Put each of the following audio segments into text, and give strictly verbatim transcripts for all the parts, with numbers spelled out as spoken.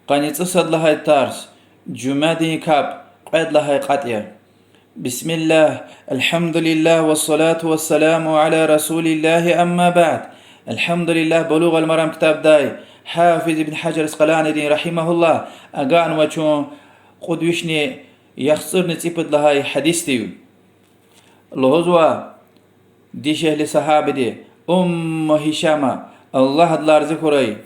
Къанни цӀусад лагьай тарс, жуьмядин капӀ, кьвед лагьай кьатӀ я. بسم الله، الحمد لله، والصلاة والسلام على رسول الله، أما بعد. الحمد لله, Булугъ аль-Марам ктабдай Гьафиз ибн Гьажар Аскъаланидин, رحمه الله, агакьнава чун кьуд вишни яхцӀурни цӀипуд лагьай гьадисдив. Лугьузва дишегьли сагьабиди, Умму Гьишама, Аллагь адалай рази хьурай: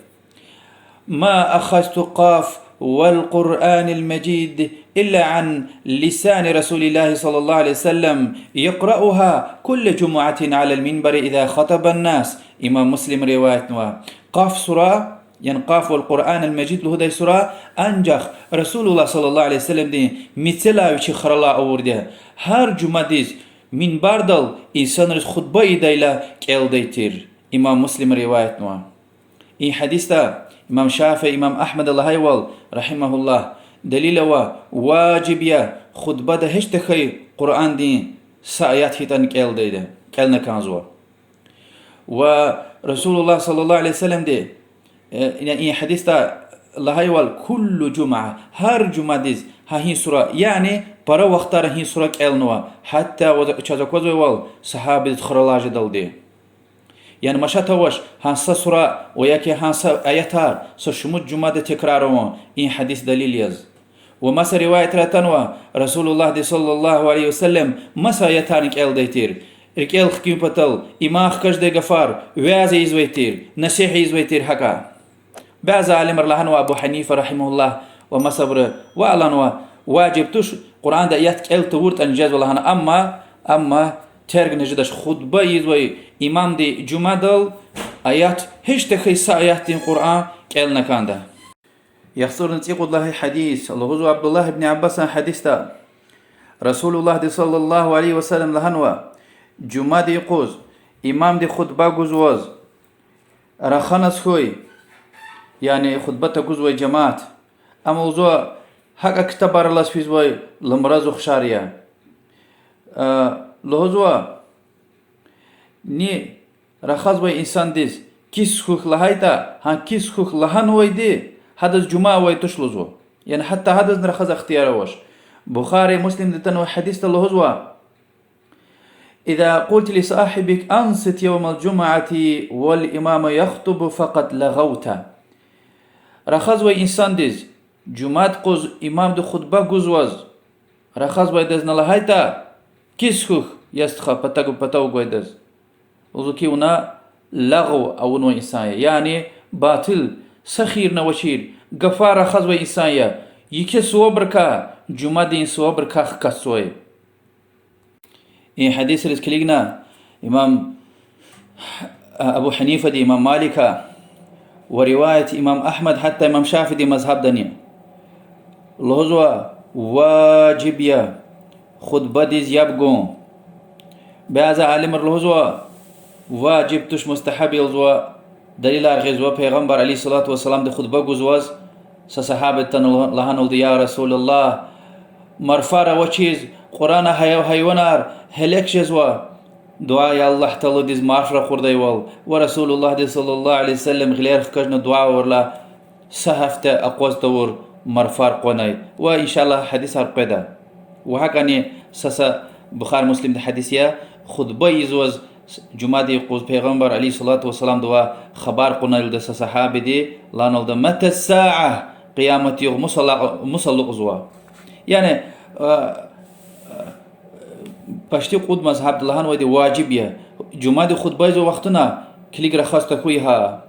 ما أخذت قاف والقرآن المجيد إلا عن لسان رسول الله صلى الله عليه وسلم يقرأها كل جمعة على المنبر إذا خطب الناس. Имам Муслим риваятнава. Къаф сура, яни Къаф вал Къуръан аль-Мажид лугьудай сура анжах Расулуллагь صلى الله عليه وسلمдин мецелай вичи хуралай авурди я. Гьар жумадиз минбардал инсанриз хутба ийидайла кӀелдай тир. Имам Муслим риваятнава. И гьадисда имам Шафии, имам Агьмада лагьайвал, رحمهم الله, делил ава, важиб я хутбада гьич тахьай Къуръандин са аят хьайитӀани кӀелдайда, кӀелна кӀанзава. Ва Расулуллагь صلى الله عليه وسلمди, э, ина и гьадисда лагьайвал, كل جمعة, гьар жумадиз гьа гьин сура, яни пара вахтара гьин сура кӀелнава, гьатта ваз-, чаз аквазвайвал, сагьабидиз хуралай жедалди. Яни машат авач гьа са сура ва яки гьа са аятар са шумуд жумада текрар авун, и гьадис далил яз. Ва маса риваятра атанва, Расулуллагьди صلى الله عليه وسلم маса аятарни кӀелдай тир. РикӀел хкин патал, иман хкаждай гафар вяз ийизвай тир, насигьат ийизвай тир гьакӀа. Бязи алимри лагьанва, Абу Гьанифа, رحمه الله, ва масабуру, ва лагьанва, важиб туш, Къуръанда аят кӀел тавуртӀани жезва лагьана, амма, амма тергна жедач хутба ийизвай имамди жумадал аят, гьич тахьай са аятдин Къуръан кӀелна кӀанда. ЯхцӀурни цӀикьуд лагьай гьадис, лугьузва Абдуллагь ибн Аббасан гьадисда, Расулуллагьди صلى الله عليه وسلم лагьанва: жумадин юкъуз имамди хутба гузваз рахаз хьуй, яни хутба тагузвай жамаат, ам лугьузва гьакӀа ктабар алаз физвай ламраз ухшар я. Э, лугьузва, ни рахазвай инсандиз кис хьухь лагьайтӀа, гьа кис хьухь лагьанвайди гьадаз жума авай туш лугьузва. Яни гьатта гьадазни рахаз ихтияр авач. Бухари, Муслимда атанвай гьадисда лугьузва: إذا قلت لصاحبك أنصت يوم الجمعة والإمام يخطب فقد لغوت. Рахазвай инсандиз, жумадин юкъуз имамди хутба гузваз, рахазвайдаз на лагьайтӀа, кис хьухь, я стха, патав, патав гвайдаз, лугьузва, куьн вуна лагъв авунвай инсан я, яни батил, са хийирни авачир гафар рахазвай инсан я, еке сувабрикай, жумадин сувабрикай хкатзавай. И гьадисриз килигна имам Абу Гьанифади, имам Малика, ва риваят имам Агьмад, гьатта имам Шафиидин мазгьабдани, лугьузва, важиб я хутбадиз яб гун. Бязи алимри лугьузва, важиб туш, мустагьаб я лугьузва, далилар гъизва, Пайгъамбар عليه الصلاة والسلامди хутба гузваз са сагьаба атана лагьаналди: يا رسول الله, марфар авачиз Къуръана гьай-, гьайванар гьелек жезва. Дуьа ая Аллагь Тааладиз марф ракъурдайвал. Ва Расулуллагьди صلى الله عليه وسلم гъилер хкажна дуьа авурла, са гьафте акъваз тавур марфар къванай. Ва إن شاء الله гьадисар къведа. Ва гьакӀани са-са Бухари, Муслимда гьадис я, хутба ийизваз жумадин юкъуз Пайгъамбар عليه الصلاة والسلامдивай хабар кьуналда са сагьабиди, лагьаналда: متى الساعة, Къиямат югъ муса ла-, муса лукьзава. Яни, а, а, почти кьуд мазгьабда лагьанвайди важиб я. Жумадин хутба ийизвай вахтунда килиг рахаз тахьуй гьа.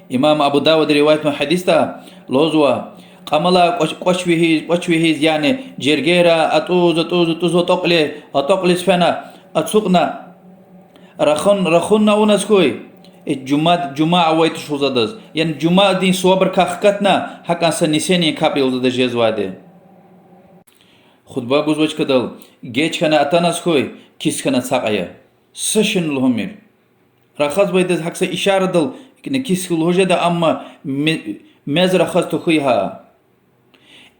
Имам Абу Давуда риваятнавай гьадисда лугьузва: кьамалай кӀвач-, кӀвач вегьиз, кӀвач вегьиз, яни жергейра атӀуз, атӀуз, атӀуз, атӀакьли, атӀакьлиз фена, ацукьна, рахун, рахунна авуназ хьуй, э, жума, жума авай туш лугьуз адаз. Яни жумадин сувабрикай хкатна, гьакӀан са нисинин капӀ я лугьуз адаз жезвайди. Хутба гузвай чкадал геж хьана атаназ хьуй, кис хьана цакьа я. Са шейни лугьумир. Рахазвайдаз гьакӀ са ишарадал кис хьухь лугьуз жеда, амма ме-, мез рахаз тахьуй гьа.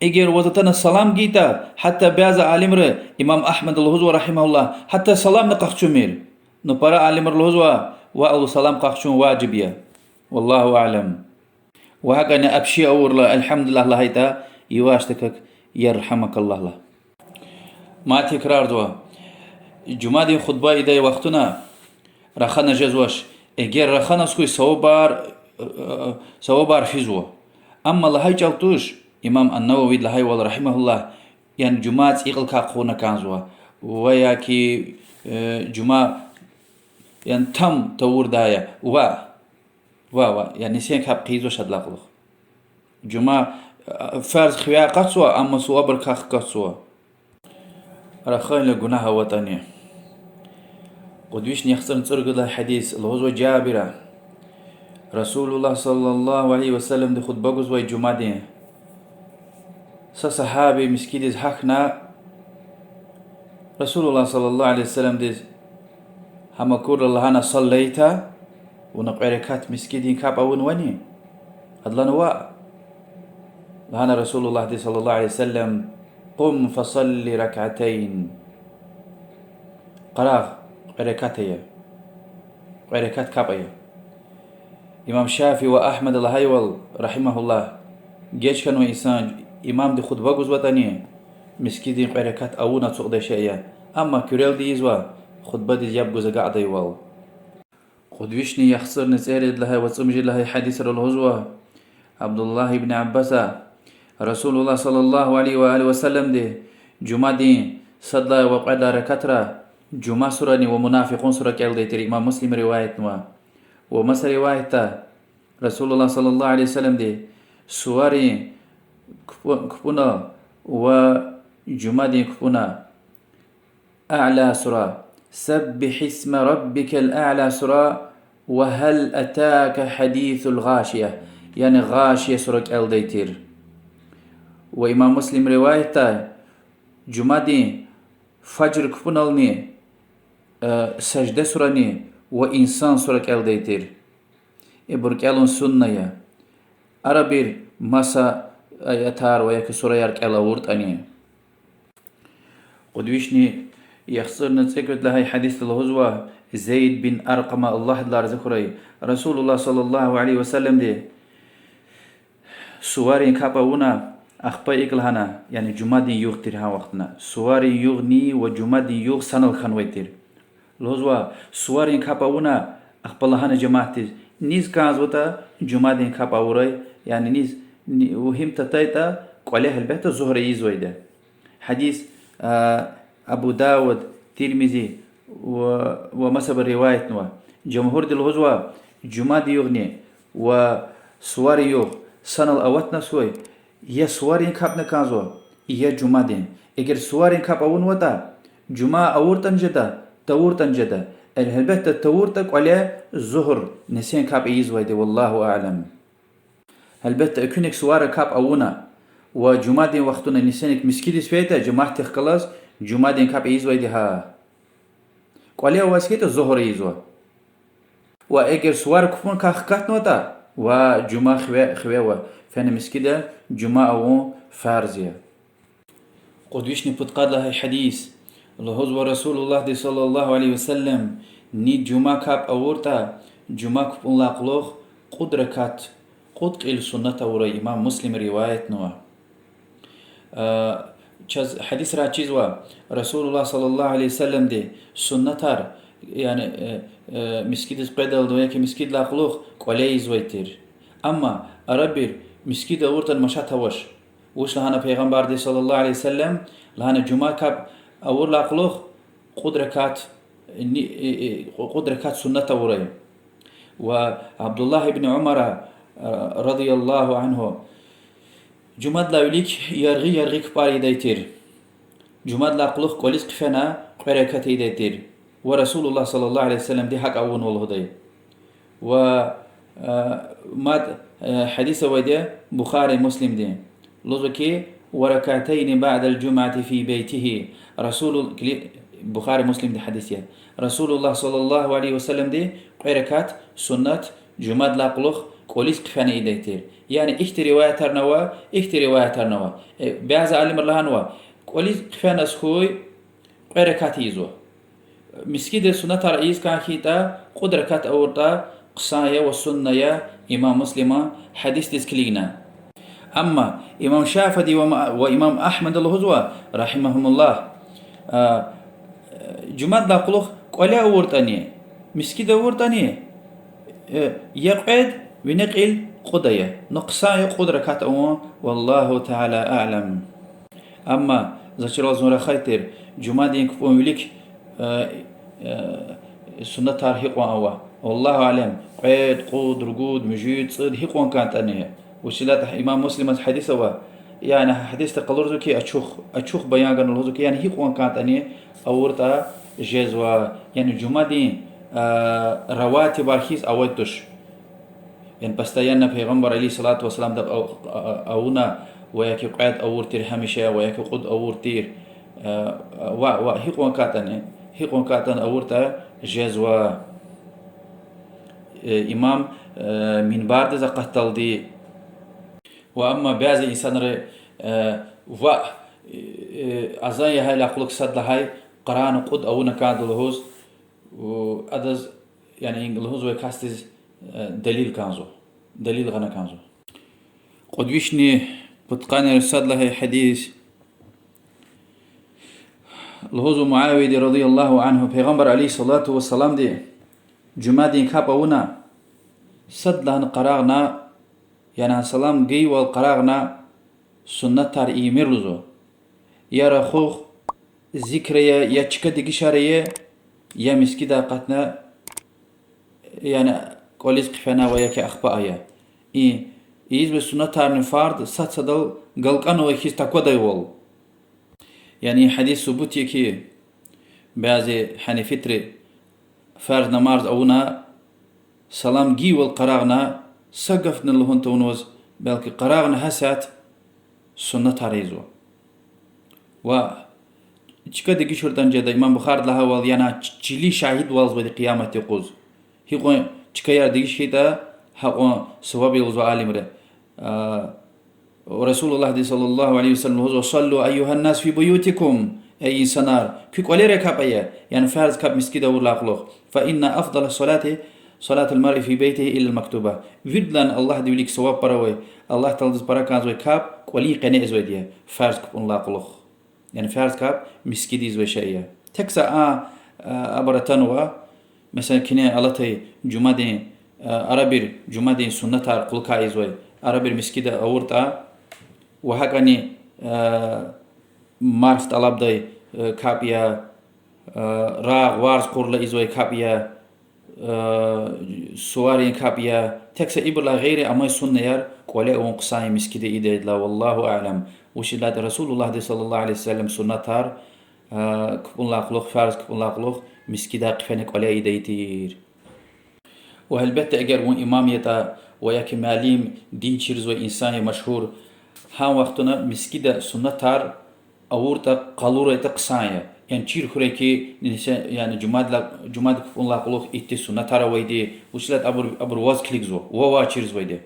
Эгер ваз атана салам гайитӀа, гьатта бязи алимри, имам Агьмада лугьузва رحمه الله, гьатта саламни къахчумир. Ну пара алимри лугьузва, ва алу салам къахчун важиб я. والله أعلم. Ва гьакӀни апши авурла, الحمد لله лагьайтӀа, явашдаказ يرحمك الله лагь. Мад тикрарзава. Жумадин хутба ийидай вахтунда рахана жезвач. Эгер раханаз хьуй, савабар, савабар физва. Амма лагьай чӀал туш, имам ан-Нававиди лагьайвал, رحمه الله, яни жума цӀийи кьилел капӀ хъувуна кӀанзава. Ва я ки, э, жума, яни там тавурди я, ва, ва, ва, яни нисин капӀ хъийизвач адалай кьулухъ. Жума, э, фарз хивяй акъатзава, амма савабрикай хкатзава. Рахайла гунагь аватӀани. Кьуд вишни яхцӀурни цӀуругуд лагьай гьадис, лугьузва Жабира: رسول الله صلى الله عليه وسلمди хутба гузвай жумадин. Са сагьаби мискӀиндиз гьахьна, رسول الله صلى الله عليه وسلمдиз гьам акурла лагьана: صليت, вуна кьве ракат мискӀиндин капӀ авунвани? Ада лагьана: ваъ. Лагьана رسول اللهди صلى الله عليه وسلم: قم فصل ركعتين. Къарагъ, кьве ракат ая. Кьве ракат капӀ ая. Имам Шафии ва Агьмада лагьайвал, رحمهم الله, геж хьанва инсан имамди хутба гузватӀани, мискӀиндин кьве ракат авун ацукьдай шей я. Амма куьрелди ийизва, хутбадиз яб гуз агакьдайвал. Кьуд вишни яхцӀурни цӀерид лагьай ва цӀемуьжуьд лагьай гьадисра лугьузва Абдуллагь ибн Аббаса, رسول الله صلى الله عليه وآله وسلمди жумадин сад лагьай ва кьвед лагьай ракатра Жума сурани ва Мунафикьун сура кӀелдай тир, имам Муслима риваятнава. Ва маса риваятда رسول الله صلى الله عليه وسلمди суварин кпӀу-, кпӀунал ва жумадин кпӀуна أعلى сура, سبح اسم ربك الأعلى сура ва هل أتاك حديث الغاشية, яни Гъашия сура кӀелдай тир. Ва имам Муслим риваятда жумадин фажр кпӀунални, э, Сажда сурани ва Инсан сура кӀелдай тир. Ибур кӀелун сунна я. Арабир маса аятар ва яки сураяр кӀел авуртӀани. Кьуд вишни яхцӀурни цӀекӀуьд лагьай гьадисда лугьузва, Зейд бин Аркъама, Аллагь адалай рази хьурай, رسول الله صلى الله عليه وسلمди суварин капӀ авуна, ахпа икӀ лагьана, яни жумадин югъ тир гьа вахтунда. Суварин югъни ва жумадин югъ санал хьанвай тир. Лугьузва, суварин капӀ авуна, ахпа лагьана жемятдиз, низ кӀанзаватӀа жумадин капӀ авурай, яни низ, ни-, вугьим татайтӀа, кӀвале гьелбетда зугьра ийизвайди я. Гьадис, а, Абу Давуд, Тирмизи ва, ва масабур риваятнава. Жумгьурди лугьузва, жумадин югъни ва суварин югъ санал аватнаваз хьуй, я суварин капӀна кӀанзава, я жумадин. Эгер суварин капӀ авунватӀа, жума авуртӀани жеда, тавуртӀани жеда. Гьелбетда, тавуртӀа кӀвале зугьр, нисин капӀ ийизвайди, والله أعلم. Гьелбетда, экуьнихъ суварин капӀ авуна ва жумадин вахтунда нисиник мискӀиндиз фейитӀа, жемятдихъ галаз жумадин капӀ ийизвайди гьа. КӀвале аваз хьайитӀа, зугьр ийизва. Ва эгер сувар кпӀуникай хкатнаватӀа, ва жума хиве-, хиве ва фена мискӀинда, жума авун фарз я. Кьуд вишни пудкъад лагьай гьадис. Лугьузва رسول اللهди صلى الله عليه وسلم, ни жума капӀ авуртӀа, жума кпӀунилай кьулухъ кьуд ракат, кьуд кьил суннат авурай, имам Муслима риваятнава. А, чаз гьадисрай чизва, رسول الله صلى الله عليه وسلمди суннатар, яни, э, э, мискӀиндиз къведалди ва яки мискӀиндилай кьулухъ кӀвале ийизвай тир. Амма арабир мискӀинд авуртӀани машат авач. Вуч лагьана Пайгъамбарди صلى الله عليه وسلم, лагьана жума капӀ авурдалай кьулухъ кьуд ракат, ни-, э, э, кьуд ракат суннат авурай. Ва Абдуллагь ибн Умара, э, رضي الله عنه, жумадилай вилик яргъи-яргъи кпӀар ийидай тир. Жумадилай кьулухъ кӀвализ хъфена кьве ракат ийидай тир. Ва رسول الله صلى الله عليه وسلمди гьакӀ авунва лугьудай. Ва, э, мад, э, гьадис авайди я Бухари, Муслимди. Лугьузва хьи, وركعتين بعد الجمعة في بيته. Расулул-, килиг, Бухари, Муслимди гьадис я. رسول الله صلى الله عليه وسلمди кьве ракат суннат жумадилай кьулухъ кӀвализ хъфена ийидай тир. Яни ихьтин риваятарни ава, ихьтин риваятарни ава. Э, бязи алимри лагьанва, кӀвализ хъфеназ хьуй, кьве ракат ийизва. МискӀинда суннатар ийиз кӀан хьайитӀа, кьуд ракат авуртӀа, Хъсан я ва сунна я имам Муслима гьадисдиз килигна. Амма имам Шафииди ва ма-, ва имам Агьмада лугьузва, رحمهم الله, а, жумадилай кьулухъ кӀвале авуртӀани, мискӀинда авуртӀани, э, я кьвед, вине кьил кьуд ая. Ну хъсан я кьуд ракат авун, والله تعالى أعلم. Амма заз чирвал зун рахайтир, жумадин кпӀун вилик, э, э, суннатар гьикьван ава. والله أعلم, кьвед, кьуд, ругуд, муьжуьд, цӀуд, гьикьван кӀантӀани. Вучиз лагьайтӀа имам Муслимаз гьадис ава, яни гьадисда къалурзава хьи, ачух, ачух баян гана лугьузва хьи, яни гьикьван кӀантӀани авуртӀа жезва, яни жумадин, а, раватибар хьиз авай туш. Яни постоянно Пайгъамбар عليه الصلاة والسلامдал ав-, а-, а-, авуна, ва яки кьвед авур тир гьамиша, ва яки кьуд авур тир, а, ва, ва гьикьван кӀантӀани, гьикьван кӀантӀани авуртӀа жезва, э, имам, э, минбардиз акъатдалди. Ва амма бязи инсанри, э, ва, э, азан ягъайдалай кьулухъ сад лагьай Къуръан кьуд авуна кӀанда лугьуз, у, адаз, яни лугьузвай касдиз, э, далил кӀанзава, далил гъана кӀанзава. Кьуд вишни пудкъанни сад лагьай гьадис. Лугьузва Муавияди رضي الله عنه, Пайгъамбар عليه الصلاة والسلامди жумадин капӀ авуна, садлагьана къарагъна, яни салам гайивал къарагъна суннатар ийимир лугьузва. Я рахух, зикр ая, я чка дегишар ая, я мискӀинда акъатна, яни кӀвализ хъфена ва яки ахпа ая. И ийизвай суннатарни фарз сад-садал галкӀанвай хьиз таквадайвал. Яни и гьадис субут я хьи, бязи гьанифитри фарз намаз авуна, салам гайивал къарагъна, са гафни лугьун тавунваз, белки къарагъна гьасятда суннатар ийизва. Ва чка дегишардан жеда, имам Бухариди лагьайвал, яна ч-, чили шагьидвалзавайди къиямат юкъуз. Гьикьван чкаяр дегиш хьайитӀа, гьакьван суваб я лугьузва алимри. А, Расулуллагьди صلى الله عليه وسلم лугьузва: صلوا أيها الناس في بيوتكم, эй инсанар, куь кӀвалера капӀ ая, яни фарз капӀ мискӀинда авурдалай кьулухъ. فإن أفضل الصلاة صلاة المرء في بيته إلا المكتوبة. Виридалай Аллагьдин вилик суваб пара авай, Аллагь Тааладиз пара кӀанзавай капӀ кӀвалин къене ийизвайди я, фарз капӀунилай кьулухъ. Яни фарз капӀ мискӀинда ийизвай шей я. Тек са а, а, абур атанва, месела, кине алатай жумадин, а, арабир жумадин суннатар кьулухъай ийизвай, арабир мискӀинда авуртӀа, ва гьакӀни, а, марф тӀалабдай, а, капӀ я, а, рагъ, варз къурла ийизвай капӀ я, а, суварин капӀ я, тек са ибурулай гъейри амай суннаяр кӀвале авун хъсан я мискӀинда ийидайдалай, والله أعلم. Вучиз лагьайтӀа Расулуллагьди صلى الله عليه وسلم суннатар, а, капӀунилай кьулухъ, фарз капӀунилай кьулухъ мискӀиндай хъфена кӀвале ийидай тир. Ва гьелбетда, эгер вун имам ятӀа ва яки муаллим, дин чирзавай инсан я машгьур, гьа вахтунда мискӀинда суннатар авуртӀа, къалурайтӀа хъсан я. Яни чир хьурай хьи, несе-, яни жумадилай, жумадин капӀунилай кьулухъ ихьтин суннатар авайди, вучиз лагьайтӀа абур, абур ваз килигзава, вавай чирзавайди.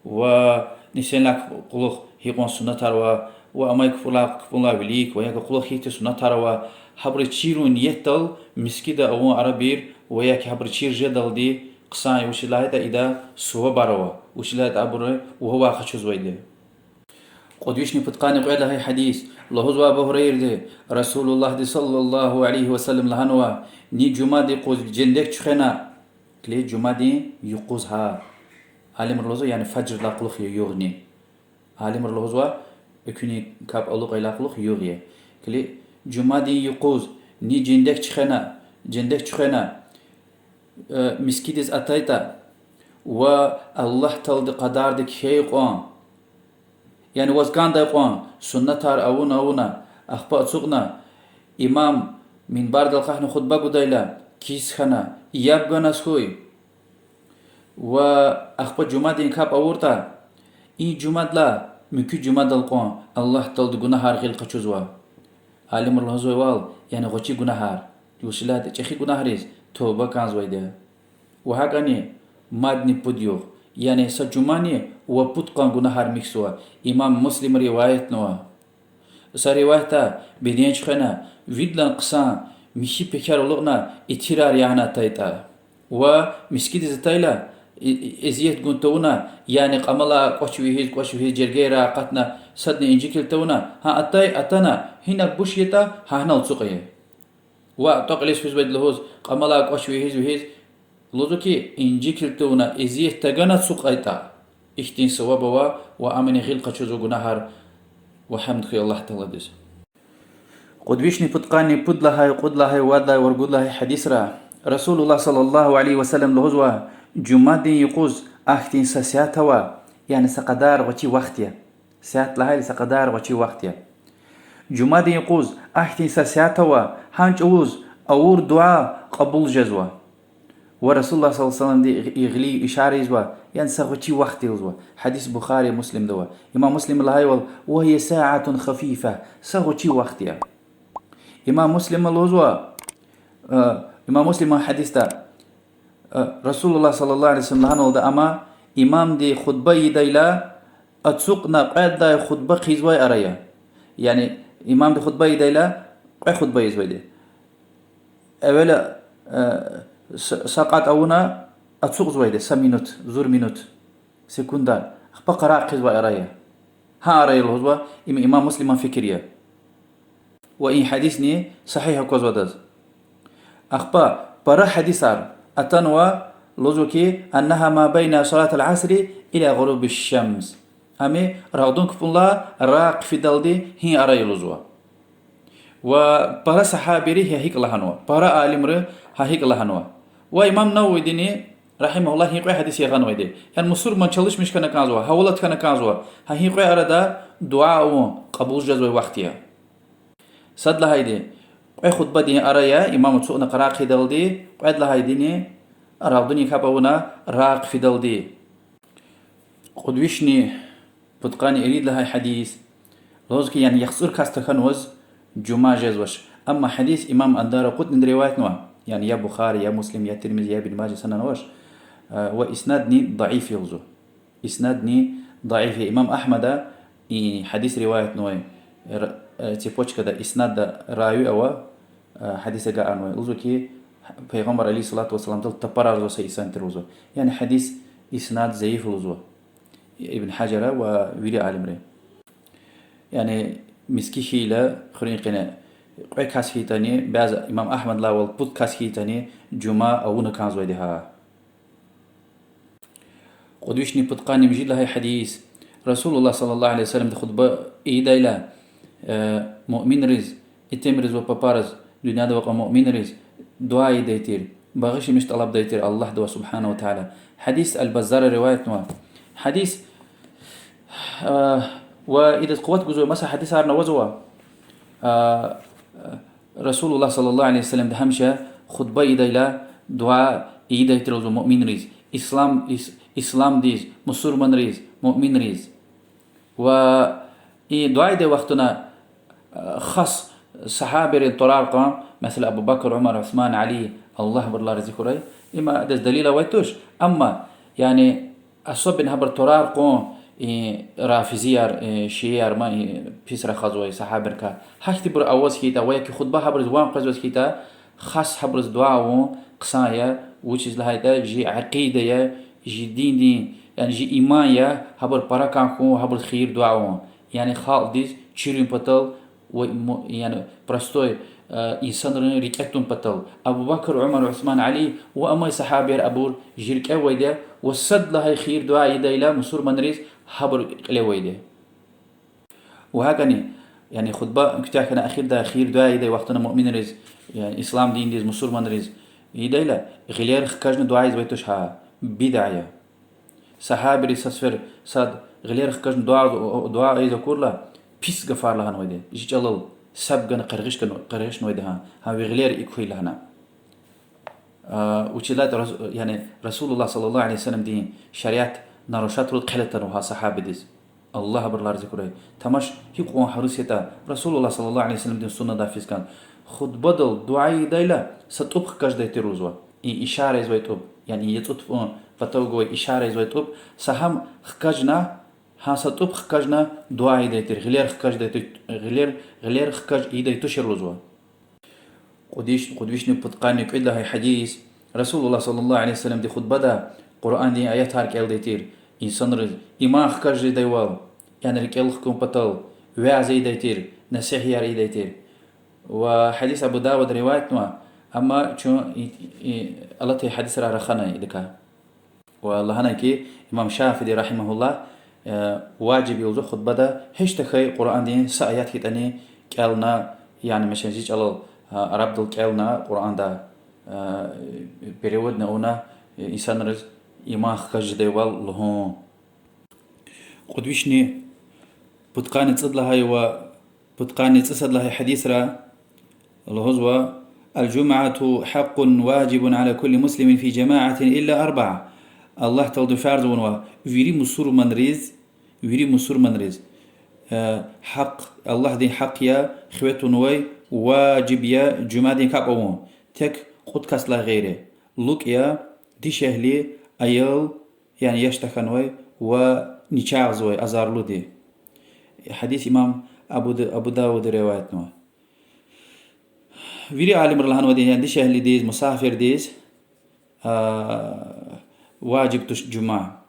Ва нисинлай кьулухъ гьикьван суннатар ава, ва амай капӀунилай, капӀунилай вилик ва яки кьулухъ ихьтин суннатар ава, гьабур чирун ниятдал мискӀинда авун арабир ва яки гьабур чир жедалди хъсан я, вучиз лагьайтӀа ида сувабар ава, вучиз лагьайтӀа абур вавай къачузвайди. Кьуд вишни пудкъанни кьвед лагьай гьадис. Лугьузва Абу Гьурайради, Расулуллагьди صلى الله عليه وسلم лагьанва: ни жумадин юкъуз жендек чуьхвена, килиг, жумадин юкъуз гьа. Алимри лугьузва, яни фажрдилай кьулухъ я югъни. Алимри лугьузва, экуьнин капӀ алукӀайдалай кьулухъ югъ я. Килиг, жумадин юкъуз ни жендек чуьхвена, жендек чуьхвена, э, мискӀиндиз атайтӀа ва Аллагь Таалади кьадарди кхьей кьван, яни ваз кӀандай кьван суннатар авуна-авуна, ахпа ацукьна, имам минбардал акьахна хутба гудайла кис хьана, яб ганаз хьуй, ва ахпа жумадин капӀ авуртӀа, и жумадилай муькуь жумадал кьван Аллагь Таалади гунагьар гъил къачузва. Алимри лугьузвайвал, яни гъвечӀи гунагьар, вучиз лагьайтӀа чӀехи гунагьриз туба кӀанзавайди я. Ва гьакӀни мадни пуд югъ, яни са жумани ва пудкъанни гунагьар михьзава. Имам Муслима риваятнава. Са риваятда беден чуьхвена, виридалай хъсан михьи пекер алукьна, итирар ягъна атайтӀа. Ва мискӀиндиз атайла, и-, и-, эзият гун тавуна, яни кьамалай кӀвач вегьиз, кӀвач вегьиз, жергейрай акъатна, садни инжикил тавуна, гьа атай, атана, гьина буш ятӀа, гьагьанал ацукьун. Ва тӀвакьилиз физвайди лугьуз, кьамалай кӀвач вегьиз, вегьиз, лугьузва хьи, инжикил тавуна, эзият тагана ацукьайтӀа, ихьтин саваб ава, ва амни гъил къачузва гунагьар, ва гьамд хьуй Аллагь Тааладиз. Кьуд вишни пудкъанни пуд лагьай, кьуд лагьай, вад лагьай ва ругуд лагьай гьадисра Расулуллагь صلى الله عليه وسلم лугьузва: жумадин юкъуз ахьтин са сят ава, яни са кьадар гъвечӀи вахт я. Сят лагьайла са кьадар гъвечӀи вахт я. Жумадин юкъуз ахьтин са сят ава, гьа чӀавуз авур дуьа кьабул жезва. Ва Расулуллагь صلى الله عليه وسلم-ди и гъилив ишара ийизва, яни са гъвечӀи вахт я лугьузва. Гьадис Бухари, Муслимда ава. Имам Муслима лагьайвал: وهي ساعة خفيفة, са гъвечӀи вахт я. Имам Муслима лугьузва, э, имам Муслима гьадисда, э, Расулуллагь صلى الله عليه وسلم лагьанвалда ама, имамди хутӀба ийидайла, ацукьна кьвед лагьай хутӀба хъийизвай ара я. Яни имамди хутӀба ийидайла, кьве хутӀба ийизвайди. Эвела, э, с-, са кьатӀ авуна ацукьзавайди, са минут, зур минут, секунда, ахпа къарагъ хъийизвай ара я. Гьа ара я лугьузва, им имам Муслиман фикир я. Ва и гьадисни сагьигь аквазва адаз. Ахпа пара гьадисар атанва, лугьузва хьи, أنها ما بين صلاة العصر إلى غروب الشمس. Ами рагъдан капӀунилай рагъ хъфидалди гьи ара я лугьузва. Ва пара сагьабийри гьа гьикӀ лагьанва, пара алимри гьа гьикӀ лагьанва. Ва имам Нававидини, رحمه الله, гьи кьве гьадис ягъанвайди. Яни мусурман чалишмиш хьана кӀанзава, гьавалат хьана кӀанзава, гьа гьи кьве арада дуьа авун кьабул жезвай вахт я. Сад лагьайди, кьве хутӀбадин ара я, имам ацукьна къарагъ хъийидалди, кьвед лагьайдини, рагъдунин капӀ авуна рагъ хъфидалди. Кьуд вишни пудкъанни ирид лагьай гьадис. Лугьуз хьи, яни яхцӀур кас тахьанваз жуьмя жезвач. Амма гьадис имам ад-Даракъутниди риваятнава, яни я Бухари, я Муслим, я Тирмизи, я Ибн Мажа сананвач, э, ва иснадни даиф я лугьузва. Иснадни даиф я. Имам Агьмада и гьадис риваятнавай, р-, э, цепочкада, иснадда рави ава, э, гьадис агакьарнавай. Лугьузва хьи, Пайгъамбар عليه الصلاة والسلامдал тапарарзавай са инсан тир лугьузва. Яни гьадис иснад заиф лугьузва Ибн Гьажара ва вири алимри. Яни миски хьайила, хуьруьн къене кьве кас хьайитӀани, бязи имам Агьмадалайвал пуд кас хьайитӀани, жуьмя авуна кӀанзавайди гьа. Кьуд вишни пудкъанни муьжуьд лагьай гьадис. Расулуллагь صلى الله عليه وسلمди хутӀба ийидайла, э, муъминриз, итимриз ва папариз, дуьньяда авай кьван муъминриз дуьа ийидай тир, багъишламиш тӀалабдай тир Аллагьдивай سبحانه وتعالى. Гьадис Аль-Баззара риваятнава. Гьадис, э, ва идаз къуват гузвай маса гьадисарни авазва. А, Расулуллагь صلى الله عليه وسلمди гьамиша хутӀба ийидайла дуьа ийидай тир лугьузва муъминриз, ислам, ис-, исламдиз, мусурманриз, муъминриз. Ва и дуьа ийидай вахтунда, а, хас сагьабийрин тӀварар кьван, месела, Абу Бакр, Умар, Усман, Али, Аллагь абурулай рази хьурай, им адаз далил авай туш, амма, яни, особенно гьабурун тӀварар кьван, и, рафизияр, и, шиияр ма, и, пис рахазвай сагьабийрикай. Гьахьтинбур аваз хьайитӀа ва яки хутӀба гьабуруз ван къвезваз хьайитӀа, хас гьабуруз дуьа авун хъсан я, вучиз лагьайтӀа жи акъида я, жи диндин, яни жи иман я, гьабур пара кӀан хьун, гьабуруз хийир-дуьа авун. Яни халкьдиз чирун патал ва му-, яни простой, э, инсанрин рикӀе тун патал. Абу Бакр, Умар, Усман, Али ва амай сагьабияр абур жи рикӀе авайди я, ва сад лагьай хийир-дуьа ийидайла мусурманриз гьабур кьиле авайди я. Ва гьакӀни, яни хутӀба куьтягь хьана эхирдай хийир-дуьа ийидай вахтунда муъминриз, яни ислам диндиз, мусурманриз ийидайла, гъилер хкажна дуьа ийизвай туш гьа, бидаа я. Сагьабийри са сефер сад гъилер хкажна дуьа, дуьа ийиз акурла, пис гафар лагьанвайди, жи чӀалал саб гана къаргъиш гана, къаргъишнавайди гьа, гьа ви гъилер икӀ хьуй лагьана. А, вучиз лагьайтӀа Рас-, яни Расулуллагь صلى الله عليه وسلمдин шариат нарушать авурла хъел атанва гьа сагьабидиз. Аллагь абурулай рази хьурай. Тамаш гьикьван гьарис ятӀа Расулуллагь صلى الله عليه وسلمдин суннадай физ кӀан. ХутӀбадал дуьа ийидайла са тӀуб хкаждай тир лугьузва. И ишара ийизвай тӀуб, яни яцӀу тупӀун патав гвай ишара ийизвай тӀуб, са гьам хкажна, гьа са тӀуб хкажна дуьа ийидай тир, гъилер хкаждай тир, гъилер, гъилер хкаж ийидай тушир лугьузва. Кьуд виш-, кьуд вишни пудкъанни кӀуьд лагьай гьадис. Расулуллагь صلى الله عليه وسلمди хутбада Къуръандин аятар кӀелдай тир, инсанриз иман хкаж жедайвал, яни рикӀел хкун патал вяз ийидай тир, насигьатар ийидай тир. Ва гьадис Абу Давуда риваятнава, амма чун и, и, алатай гьадисрай рахана идакай. Ва лагьана хьи, имам Шафииди, رحمه الله, э, важиб я лугьузва хутбада гьич тахьай Къуръандин са аят хьайитӀани кӀелна, яни, месела, зи чӀалал, а, арабдал кӀелна Къуръанда, а, переводни авуна, э, инсанриз иман хкаж жедайвал лугьун. Кьуд вишни пудкъанни цӀуд лагьай ва пудкъанни цӀусад лагьай гьадисра лугьузва: الجمعة حق واجب على كل مسلم في جماعة إلا أربعة. Аллагь Таалади фарз авунва вири мусурманриз, вири мусурманриз, э, гьахъ, Аллагьдин гьахъ я хиве тунвай, важиб я жуьмядин капӀ авун, тек кьуд касдилай гъейри: лукӀ я, дишегьли, аял, яни яш тахьанвай, ва начагъзавай, азарлуди. Гьадис имам Абу Д-, Абу Давуда риваятнава. Вири алимри лагьанвайди, яни дишегьлидиз, мусафирдиз, а, важиб туш жуьмя.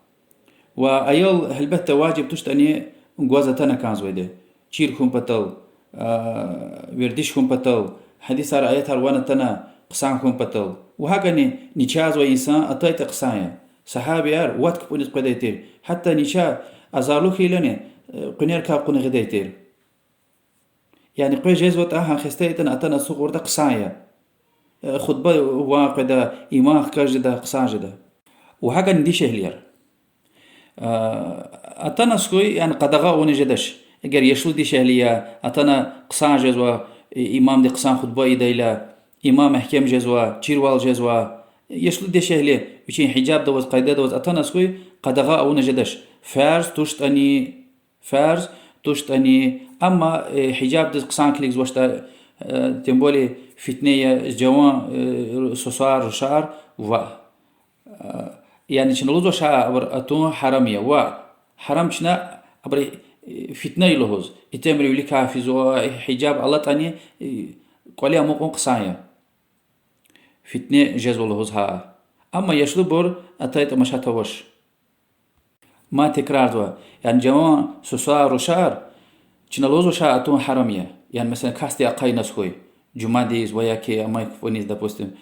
Ва аял, гьелбетда, важиб туштӀани гваз атана кӀанзавайди. Чир хьун патал, а, вердиш хьун патал, гьадисар, аятар ван атана хъсан хьун патал. Ва гьакӀни начагъзавай инсан атайтӀа хъсан я. Сагьабияр вад кпӀуниз къведай тир. Гьатта начагъ азарлу хьайилани, э, къуьнерикай кьуна гъидай тир. Яни къвез жезватӀа, гьа хесте ятӀани атана ацукьуртӀа хъсан я. Э, хутба ван къведа, иман хкаж жеда, хъсан жеда. Ва гьакӀни дишегьлияр. А, атана хьуй, яни къадагъа авуна жедач. Эгер яшлу дишегьли я, атана хъсан жезва, и-, имамди хъсан хутба ийидайла, иман мягькем жезва, чирвал жезва. Яшлу дишегьли вичин гьижабда аваз, къайдада аваз атана хьуй, къадагъа авуна жедач. Фарз туштӀани, фарз туштӀани, амма, э, гьижабдиз хъсан килигзавачтӀа, э, тем более фитне я, жаван, э, сусар, рушар, ваъ. Э, яни чна лугьузвач гьа абур атун гьарам я, ваъ, гьарам чна абур, э, фитне я лугьуз, итимри виликай физва, гьижаб алатӀани, э, кӀвале амукьун хъсан я. Фитне жезва лугьуз гьа. Амма яшлубур атайтӀа машат авач. Мад текрарзава, яни жаван сусар, рушар, чна лугьузвач гьа атун гьарам я. Яни, месела, касди ахъайна хьуй, жуьмядиз ва яки амай кпӀуниз, допустим.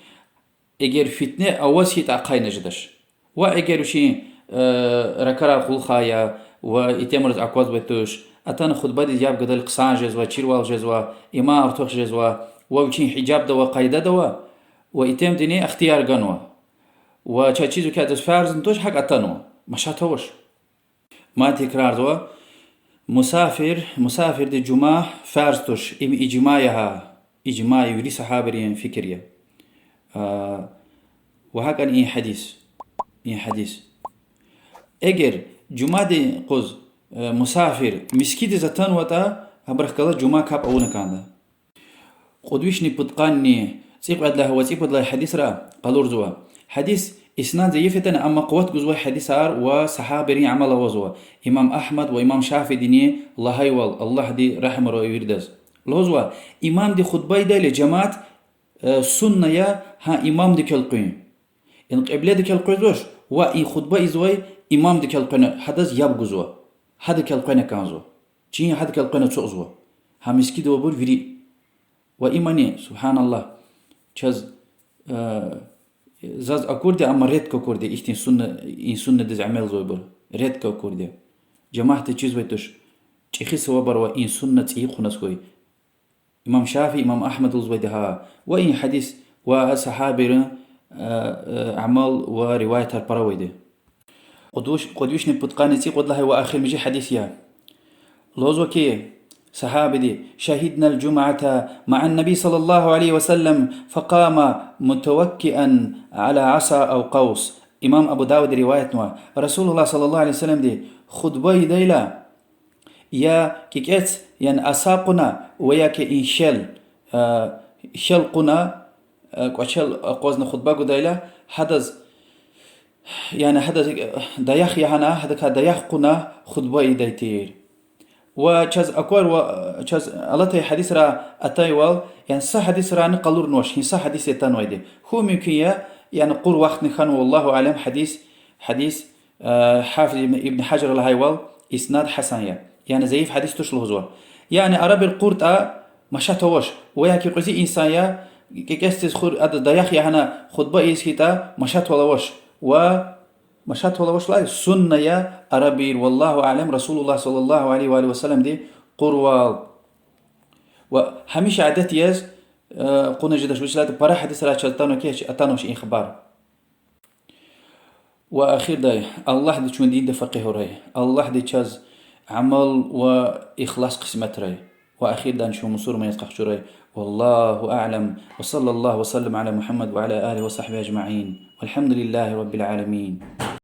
Эгер фитне аваз хьайитӀа, ахъайна жедач. Ва эгер вичин, э, ракӀарай къулухъай я ва итимриз аквазвай туш, атана хутбадиз яб гадайла хъсан жезва, чирвал жезва, иман артух жезва, ва вичин гьижабда ава, къайдада ава, ва итимдини ихтияр ганва. Ва чаз чизвай хьи адаз фарзни туш, гьакӀ атанва. Машат авач. Мад текрарзава, мусафир, мусафирдиз жуьмя фарз туш, им ижмаъ я гьа, ижмаъ я, вири сагьабийрин фикир я. А, ва гьакӀни и гьадис, и гьадис. Эгер жуьмядин юкъуз, э, мусафир мискӀиндиз атанватӀа, абурухъ галаз жуьмя капӀ авуна кӀанда. Кьуд вишни пудкъанни цӀикьвед лагьай ва цӀипуд лагьай гьадисра къалурзава. Гьадис иснад зайиф ятӀани, амма къуват гузвай гьадисар ва сагьабийрин амал авазва. Имам Агьмад ва имам Шафиидини лагьайвал, Аллагьди рагьмурай виридаз, лугьузва: имамди хутба ийидайла жемят, э, сунна я гьа имамдик элкъуьн. Яни кьибледик элкъвезвач, ва и хутба ийизвай имамдик элкъвена гьадаз яб гузва. Гьадак элкъвена кӀанзава. Чин гьадак элкъвена ацукьзава. Гьа мискӀинда авайбур вири. Ва имани, субгьаналлагь, чаз, э, заз акурди, амма редко акурди ихьтин сунна, и суннадиз амалзавайбур. Редко акурди. Жемятдиз чизвай туш. ЧӀехи савабар ава и сунна цӀийи хъуназ хьуй. Имам Шафии, имам Агьмад лугьузвайди гьа. Ва и гьадис ва сагьабийрин, э, э, амал ва риваятар пара авайди. Кьуд виш-, кьуд вишни пудкъанни цӀикьвед лагьай ва эхиримжи гьадис я. Лугьузва хьи, сагьабиди: شهدنا الجمعة مع النبي صلى الله عليه وسلم فقام متوكئا على عصا أو قوس. Имам Абу Давуда риваятнава, Расулуллагь صلى الله عليه وسلمди хутба ийидайла, я кӀекӀец, яни аса кьуна, ва яки и хел, э, хел кьуна, э, кӀвачел акъвазна хутба гудайла, гьадаз, яни гьадаз, э, даях ягъана, гьадакай даях кьуна хутба ийидай тир. Ва чаз акварва, чаз алатай гьадисра атайвал, яни са гьадисрани къалурнавач, гьи са гьадис ятӀанвайди. Хьун мумкин я, Яни къур вахтни хьанва, والله أعلم, гьадис, гьадис, э, Гьафиз ибн, ибн Гьажар лагьайвал, иснад гьасан я. Яни заиф гьадис туш лугьузва. Яни арабир къуртӀа машат авач. Ва яки кьуьзуь инсан я, кӀекӀесдиз хур, ада даях ягъана хутӀба ийиз хьайитӀа, машатвал авач. Ва машатвал авач лагьай сунна я арабир, والله أعلم, رسول الله صلى الله عليه وآله وسلمди къурвал. Ва гьамиша адет яз, э, кьуна жедач, вучиз лагьайтӀа пара гьадисрай чаз атанва хьи, атанвач и хабар. Ва ахирдай, Аллагьди чун динда факъигь авурай. Аллагьди чаз амал ва ихлас къисметрай. Ва ахирдай чун мусурман яз къахчурай. والله أعلم، وصلى الله وسلم على محمد وعلى آله وصحبه أجمعين، والحمد لله رب العالمين.